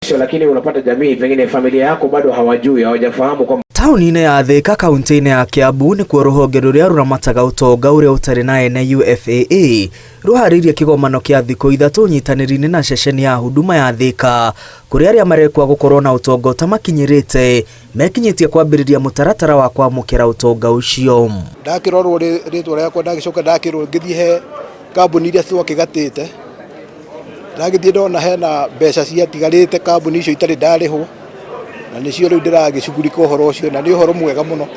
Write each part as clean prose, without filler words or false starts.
Sio, lakini unapata jamii pengine familia yako bado hawajui, hawajafahamu kwamba Taũni-inĩ ya Thika kaunti-inĩ ya Kiambu nĩkuo rũhonge rũrĩa rũramataga ũtonga ũrĩa ũtarĩ na ene UFAA rũharĩirie kĩgomano kĩa thikũ 3 ũnyitanĩri-inĩ na ceceni ya Huduma ya Thika kũrĩa arĩa marekwa gũkorwo na ũtonga ũtamakinyĩrĩte mekinyĩtie kwambĩrĩria mũtaratara wa kwamũkĩra ũtonga ũcio. Ndakĩrorwo rĩtwa rĩakwa, ndagĩcoka ndakĩrwo ngĩthiĩ he kambuni iria twakĩgatĩte, ndagĩthiĩ ndona hena mbeca ciatigarĩte kambuni icio itarĩ ndarĩhwo, na nĩcio rĩu ndĩragĩcugurika ũhoro ũcio, na nĩ ũhoro mwega mũno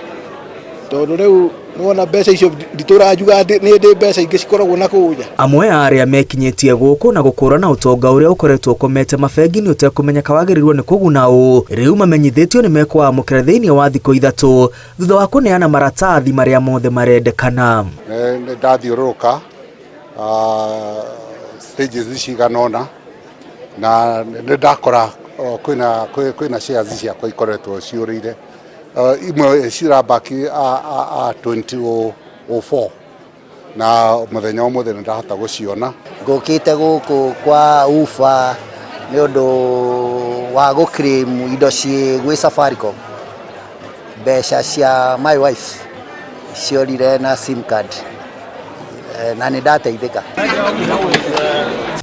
tondũ rĩu nĩwona mbeca icio nditũranjuga nĩ ndĩ mbeca ingĩ cikoragwo na kũu nja. Amwe a arĩa mekinyĩtie gũkũ na gũkũrana ũtonga ũrĩa ũkoretwo ũkomete mabengi-inĩ ũtekũmenyeka wagĩrĩirwo nĩ kũguna ũ, rĩu mamenyithĩtio nĩ mekwamũkĩra thĩinĩ wa thikũ 3 thutha wa kũneana maratathi marĩa mothe marendekana. Nĩ ndathiũrũrũka stages cigana ũna na nĩ ndakora kwĩna shares ciakwa ikoretwo ciũrĩire, imwe cirabaki a 2004 na mũthenya ũmũthĩ nĩ ndahota gũciona. Ngũkĩte gũkũ kwa UFA nĩ ũndũ wa gũ-claim indo ciĩ gwĩ Safaricom, mbeca cia my wife ciorire na sim card na nĩ ndateithĩka.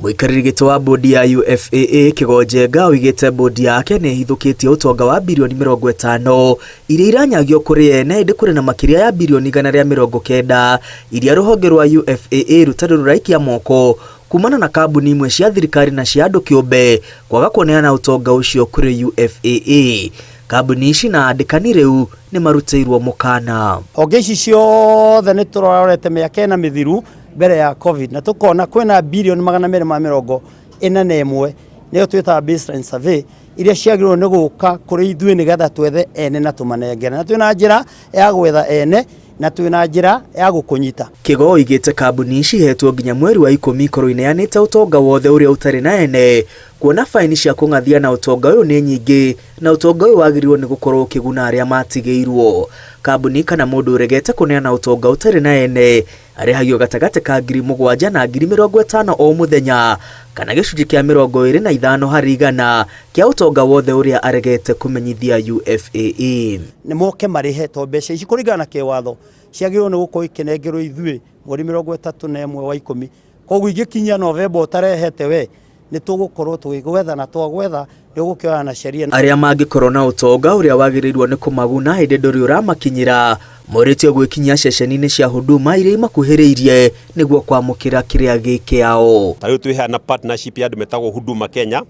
Mũikarĩri gĩtĩ wa bodi ya UFAA Kĩgo Njenga oigĩte bodi yake nĩ ĩhithũkĩtie ũtonga wa birioni 50 iria iranyagio kũrĩ ene, ĩndĩ kũrĩ na makĩria ya birioni 190 iria rũhonge rwa UFAA rũtarĩ rũraikia moko kumana na kambuni imwe cia thirikari na cia andũ kĩũmbe kwaga kũneana ũtonga ũcio kũrĩ UFAA. Kambuni ici na andĩkani rĩu nĩ marutĩirwo mũkana. Honge ici ciothe nĩ tũrorete mĩaka ĩna mĩthiru mbere ya COVID na tũkona kwĩna birioni 241, nĩyo twĩtaga baseline survey, iria ciagĩrĩirwo nĩ gũka kũrĩ ithuĩ nĩgetha twethe ene na tũmanengere, na twĩna njĩra ya gwetha ene na twĩna njĩra ya gũkũnyita. Kĩgo oigĩte kambuni ici ihetwo nginya mweri wa 10 ikorwo ineanĩte ũtonga wothe ũrĩa ũtarĩ na ene, kuona faini cia kũng'athia na ũtonga ũyũ nĩ nyingĩ na ũtonga ũyũ wagĩrĩirwo nĩ gũkorwo ũkĩguna arĩa matigĩirwo. Kambuni kana mũndũ ũregete kũneana ũtonga ũtarĩ na ene arĩhagio gatagatĩ ka 7,000 na 50,000 o mũthenya kana gĩcunjĩ kĩa 25 harĩ igana kĩa ũtonga wothe ũrĩa aregete kũmenyithia UFAA. Nĩ moke marĩhe to mbeca ici kũringana na kĩwatho ciagĩrĩirwo nĩ gũkorwo ikĩnengerwo ithuĩ mweri 31 wa 10, koguo ingĩkinyia Novemba ũtarehete we nĩ tũgũkorwo tũgĩgwetha na twagwetha nĩ ũgũkĩoya na sheria. Arĩa mangĩkorwo na ũtonga ũrĩa wagĩrĩirwo nĩ kũmaguna hĩndĩ ndũrĩ ũramakinyĩra morĩtio gwĩkinyia ceceni-inĩ cia Huduma iria imakuhĩrĩirie nĩguo kwamũkĩra kĩrĩa gĩ kĩao. Ta rĩu twĩ haha na partnership ya andũ metagwo Huduma Kenya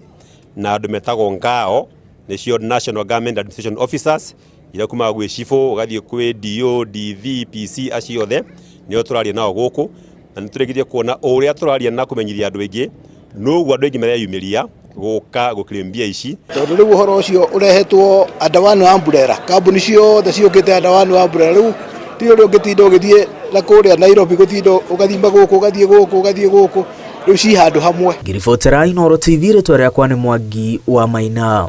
na andũ metagwo NGAO, nĩcio National Government Administration Officers, iria kumaga gwĩ cibũ ũgathiĩ kwĩ DO, DV, PC, acio othe nĩo tũraria nao gũkũ, na nĩ tũrĩkĩtie kuona o ũrĩa tũraria na kũmenyithia andũ aingĩ noguo andũ aingĩ mareyumĩria gũka gũclaim mbia ici. Tondũ rĩu ũhoro ũcio ũrehetwo under one umbrella, kambuni ciothe ciũkĩte under one umbrella, rĩu ti ũrĩa ũngĩtinda ũgĩthiĩ na kũrĩa Nairobi gũtinda ũgathiĩ gũkũ ũgathiĩ gũkũ ũgathiĩ gũkũ, rĩu ci handũ hamwe. Ngĩribotera Inooro TV, rĩtwa rĩakwa nĩ Mwangi wa Maina.